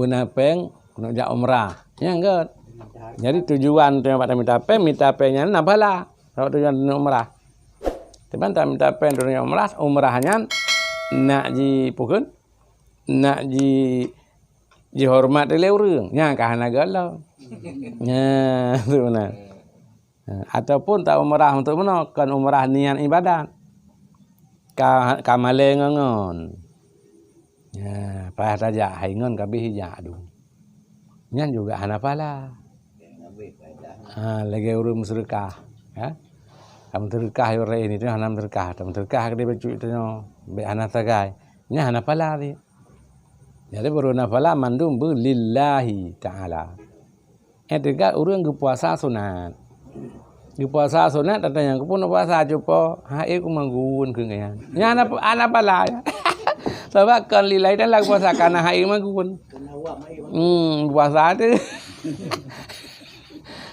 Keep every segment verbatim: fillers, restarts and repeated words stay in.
Na péng, keuneuk jak umrah. Nyan kan. Jadi tujuan tu nyang bak mita péng, mita péng nyan na pahala. Sabab tujuan keuneuk umrah. Teuma tamita péng keuneuk umrah, umrah nyan nak ji-, peue kheun? Nak ji-, jihoreumat lé ureuëng. Nyan ka hana gohlom. Nyan, tu meunan. Ha, ataupun ta umrah untuk meunoe, kon umrah niat ibadat. Ka, ka malée ngon-ngon. Ha, payah tajak, hai ngon ka bih ijak dum. Nyan juga hana pahala. Ha, lagée ureuëng meuseudeukah, ya. Ka meuseudeukah yo raya ni tu hana meuseudeukah, ta meuseudeukah ka dibacut tanyoe, bék hana sagai. Nyan hana pahala dia. Jadi baru hana pahala mandum beu lillahi ta'ala. Eh, teuga ureuëng geupuasa sunat. Geupuasa sunat, tata nyang keupeue puasa cupo, hai ku magun keu nyan. Nyan hana, hana pahala. Sabab kon lillahi ta'ala geupuasa kana hai magun. Hmm, puasa tu.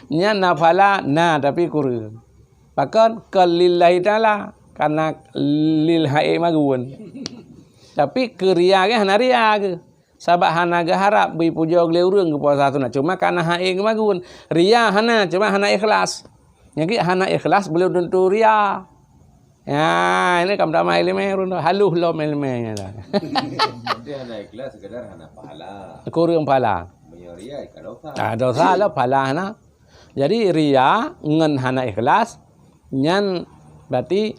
Nyan na pahala, na tapi kureueng. Pakon kon lillahi ta'ala, kana lil hai magun. Tapi keu ria geuh hana ria geuh. Sabab hana geuharab bri pujoe lé ureuëng geupuasa sunat. Cuma kana hai geumagun. Ria hana, cuma hana ikhlas. Nyang hana ikhlas belum tentu ria. Ya, ini kam tamah ileumé ureuëng tu. Haluh lom ileumé nyan dah. Jadi hana ikhlas sekadar hana pahala. Kureueng pahala. Meunyoe ria ka dosa. Ah, dosa lah pahala hana. Jadi ria ngon hana ikhlas nyan berarti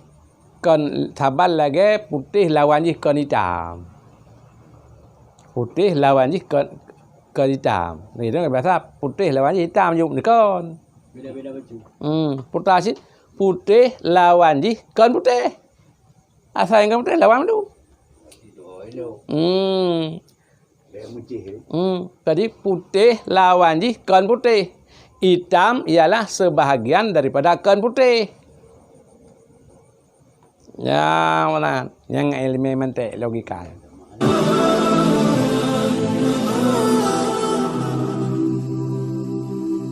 kon saban lagée putéh lawan jih kon itam. Putéh lawan jih kon, kon itam. Nah, itu biasa putéh lawan jih itam juk dikon. Beda-beda bacut. Hmm, putéh lawan jih kon putéh. Asai kon putéh lawan tu. Hmm. Hmm, jadi putéh lawan jih kon putéh. Itam ialah sebahagian daripada kon putéh. Ya, mana? Nyang ileumé mantek logika.